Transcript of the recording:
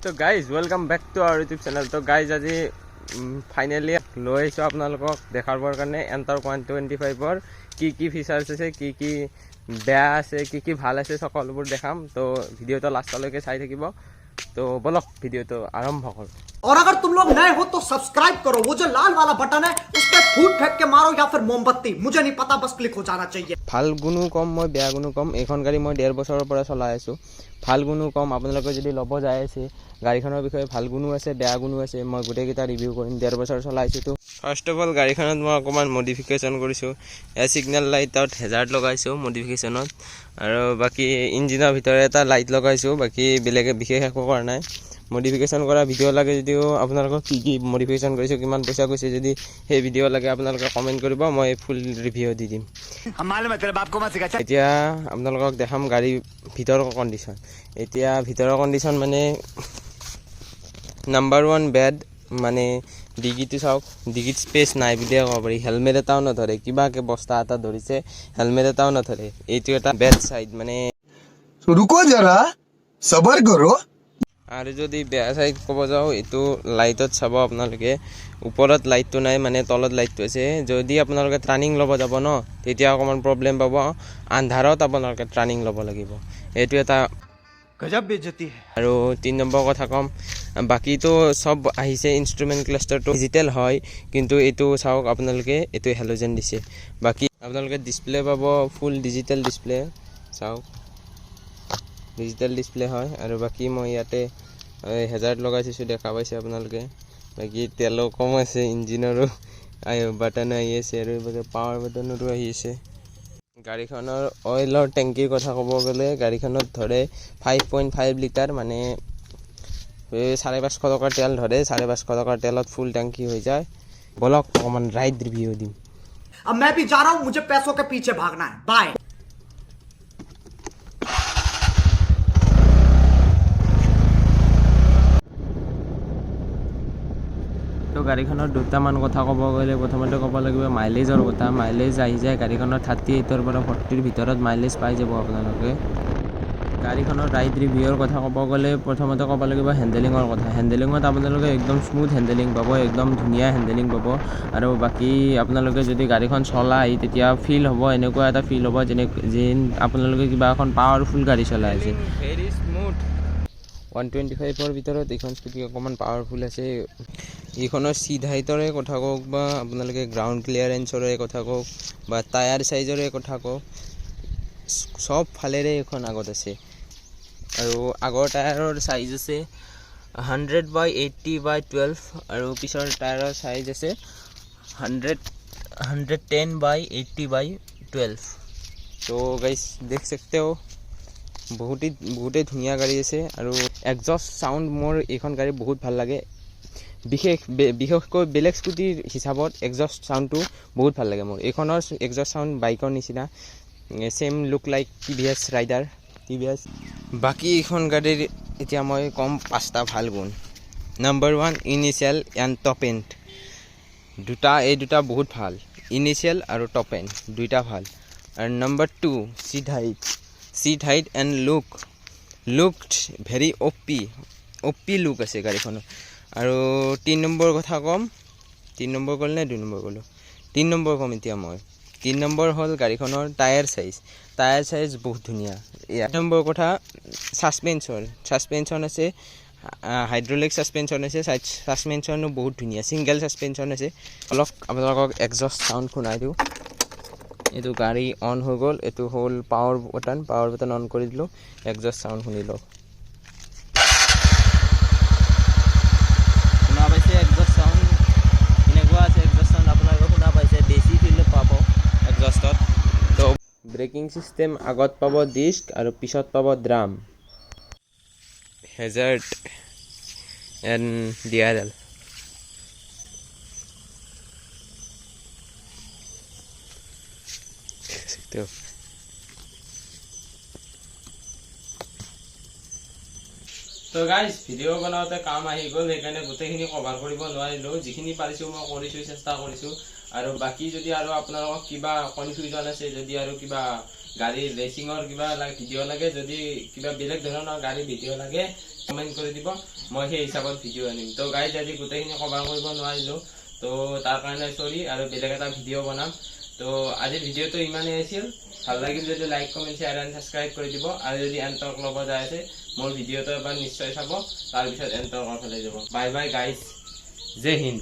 তো guys, welcome back to our YouTube channel. তো guys, আজি ফাইনেলি লৈ আহিছোঁ আপোনালোকক দেখাবৰ কাৰণে এণ্টৰ্ক 125ৰ কি কি ফিচাৰ্ছ আছে, কি কি বেয়া আছে, কি কি ভাল আছে, সকলোবোৰ দেখাম। তো ভিডিঅ'টো লাষ্টলৈকে চাই থাকিব। তো বলক, ভিডিঅ'টো আৰম্ভ কৰোঁ। और अगर तुम लोग नए हो तो सब्सक्राइब करो, वो जो लाल वाला बटन है, उस पर फूट फेंक के मारो या फिर मोमबत्ती, मुझे नहीं पता, बस क्लिक हो जाना चाहिए। ভাল গুণো কম মই, বেয়া গুণো কম। এইখন গাড়ী মই 1.5 বছৰৰ পৰা চলাই আছোঁ। ভাল গুণো কম, আপোনালোকে যদি ল'ব যায় আছে গাড়ীখনৰ বিষয়ে, ভাল গুণো আছে, বেয়া গুণো আছে, মই গোটেইকেইটা ৰিভিউ কৰিম। 1.5 বছৰ চলাইছোঁ। তো ফাৰ্ষ্ট অফ অল, গাড়ীখনত মই অকণমান মডিফিকেশ্যন কৰিছোঁ। ছিগনেল লাইটত হেজাৰ্ড লগাইছোঁ মডিফিকেশ্যনত আৰু বাকী ইঞ্জিনৰ ভিতৰত এটা লাইট লগাইছোঁ। বাকী বেলেগ বিশেষ একো কৰা নাই। মডিফিকেশ্যন কৰা ভিডিঅ' লাগে যদিও, আপোনালোকক কি কি মডিফিকেশ্যন কৰিছোঁ, কিমান পইচা গৈছে, যদি সেই ভিডিঅ' লাগে আপোনালোকে কমেণ্ট কৰিব, মই ফুল ৰিভিউ দি দিম। हम मालूम है तेरे बाप को मत सिखा, चल। এতিয়া আপোনালোকক দেখাম গাড়ীৰ ভিতৰৰ কণ্ডিশ্যন। এতিয়া ভিতৰৰ কণ্ডিশ্যন মানে নাম্বাৰ ওৱান বেড, মানে ডিগিটো চাওক, ডিগিত স্পেচ নাই বুলিয়ে ক'ব পাৰি। হেলমেট এটাও নধৰে, কিবাকৈ বস্তা এটা ধৰিছে, হেলমেট এটাও নধৰে। এইটো এটা বেড চাইড মানে। तो रुको जरा, सबर करो। আৰু যদি বেয়া চাইড ক'ব যাওঁ, এইটো লাইটত চাব আপোনালোকে, ওপৰত লাইটটো নাই, মানে তলত লাইটটো আছে। যদি আপোনালোকে টাৰ্ণিং ল'ব যাব ন, তেতিয়া অকণমান প্ৰব্লেম পাব। আন্ধাৰত আপোনালোকে টাৰ্ণিং ল'ব লাগিব, এইটো এটা गजब बेइज्जती है। আৰু 3 নম্বৰ কথা ক'ম, বাকীটো চব আহিছে। ইনষ্ট্ৰুমেণ্ট ক্লাষ্টাৰটো ডিজিটেল হয়, কিন্তু এইটো চাওক আপোনালোকে, এইটো হেল'জেন দিছে। বাকী আপোনালোকে ডিছপ্লে পাব, ফুল ডিজিটেল ডিছপ্লে। চাওক, ডিজিটেল ডিছপ্লে হয়। আৰু বাকী মই ইয়াতে হেজাৰ্ড লগাই থৈছোঁ, দেখা পাইছে আপোনালোকে। বাকী তেলো কম আছে, ইঞ্জিনৰো বাটন আহি আছে আৰু পাৱাৰ বাটনৰো আহি আছে। গাড়ীখনৰ অইলৰ টেংকিৰ কথা ক'ব গ'লে, গাড়ীখনত ধৰে 5.5 লিটাৰ, মানে এই 550 টকাৰ তেল ধৰে। 550 টকাৰ তেলত ফুল টেংকি হৈ যায়। বলক, অকণমান ৰাইড ৰিভিউ দিম। अब मैं भी जा रहा हूं, मुझे पैसों के पीछे भागना है। बाय। তো গাড়ীখনৰ দুটামান কথা ক'ব গ'লে, প্ৰথমতে ক'ব লাগিব মাইলেজৰ কথা। মাইলেজ আহি যায় গাড়ীখনৰ 38ৰ পৰা 40ৰ ভিতৰত মাইলেজ পাই যাব আপোনালোকে। গাড়ীখনৰ ৰাইড ৰিভিউৰ কথা ক'ব গ'লে, প্ৰথমতে ক'ব লাগিব হেণ্ডেলিঙৰ কথা। হেণ্ডেলিঙত আপোনালোকে একদম স্মুথ হেণ্ডেলিং পাব, একদম ধুনীয়া হেণ্ডেলিং পাব। আৰু বাকী আপোনালোকে যদি গাড়ীখন চলায়, তেতিয়া ফিল হ'ব, এনেকুৱা এটা ফিল হ'ব যেনে যেন আপোনালোকে কিবা এখন পাৱাৰফুল গাড়ী চলাই আছে। Very smooth. 125ৰ ভিতৰত এইখন স্কুটি অকণমান পাৱাৰফুল আছে। এইখনৰ চিট হাইটৰে কথা কওক বা আপোনালোকে গ্ৰাউণ্ড ক্লিয়াৰেঞ্চৰে কথা কওক বা টায়াৰ চাইজৰে কথা কওক, চব ফালেৰে এইখন আগত আছে। আৰু আগৰ টায়াৰৰ চাইজ আছে 100 by 80 by 12 আৰু পিছৰ টায়াৰৰ চাইজ আছে 110 by 80 by 12। তো গাইজ, देख सकते हो, বহুতেই বহুতেই ধুনীয়া গাড়ী আছে। আৰু একজষ্ট চাউণ্ড মোৰ এইখন গাড়ী বহুত ভাল লাগে। বিশেষকৈ বেলেগ স্কুটিৰ হিচাপত একজষ্ট চাউণ্ডটো বহুত ভাল লাগে মোৰ। এইখনৰ একজষ্ট চাউণ্ড বাইকৰ নিচিনা, same look like TVS rider, TVS. বাকী এইখন গাড়ীৰ এতিয়া মই ক'ম পাঁচটা ভাল গুণ। Number one, initial and top end দুটা, এই দুটা বহুত ভাল। ইনিচিয়েল আৰু টপ এণ্ড দুইটা ভাল। আৰু number two, seat height. Seat height and look very OP look আছে গাড়ীখনৰ। আৰু 3 নম্বৰ কথা ক'ম, 3 নম্বৰ ক'ল নে 2 নম্বৰ ক'লোঁ? 3 নম্বৰ ক'ম এতিয়া মই। 3 নম্বৰ হ'ল গাড়ীখনৰ টায়াৰ চাইজ। টায়াৰ চাইজ বহুত ধুনীয়া। 1 নম্বৰ কথা ছাছপেনশ্যন। ছাছপেনশ্যন আছে, হাইড্ৰলিক ছাছপেনশ্যন আছে। ছাছপেনশ্যনো বহুত ধুনীয়া, ছিংগল ছাছপেনশ্যন আছে। অলপ আপোনালোকক একজষ্ট চাউণ্ড শুনাই দিওঁ। এইটো গাড়ী অন হৈ গ'ল। এইটো হ'ল power button. Power button on কৰি দিলোঁ। একজষ্ট চাউণ্ড শুনি লওক। শুনা পাইছে একজষ্ট চাউণ্ড কেনেকুৱা আছে? একজষ্ট চাউণ্ড আপোনালোকে শুনা পাইছে, বেছি ফিল পাব একজষ্টত। তো ব্ৰেকিং চিষ্টেম আগত পাব ডিস্ক আৰু পিছত পাব drum, hazard and DRL. सकते हो। তো গাইজ, ভিডিঅ' বনাওঁতে কাম আহি গ'ল, সেইকাৰণে গোটেইখিনি কভাৰ কৰিব নোৱাৰিলোঁ। যিখিনি পাৰিছোঁ মই কৰিছোঁ, চেষ্টা কৰিছোঁ। আৰু বাকী যদি আৰু আপোনালোকক কিবা কনফিউজন আছে, যদি আৰু কিবা গাড়ী ৰেচিঙৰ কিবা ভিডিঅ' লাগে, যদি কিবা বেলেগ ধৰণৰ গাড়ী ভিডিঅ' লাগে, কমেণ্ট কৰি দিব, মই সেই হিচাপত ভিডিঅ' আনিম। তো গাইজ, আজি গোটেইখিনি কভাৰ কৰিব নোৱাৰিলোঁ, তো তাৰ কাৰণে চৰি আৰু বেলেগ এটা ভিডিঅ' বনাম। তো আজিৰ ভিডিঅ'টো ইমানেই আছিল। ভাল লাগিল যদি like, comment, share and subscribe কৰি দিব। আৰু যদি এনটৰ্ক ল'ব যাই আছে, মোৰ ভিডিঅ'টো এবাৰ নিশ্চয় চাব, তাৰপিছত এনটৰ্কৰ ফালে যাব। বাই বাই গাইজ, জয় হিন্দ।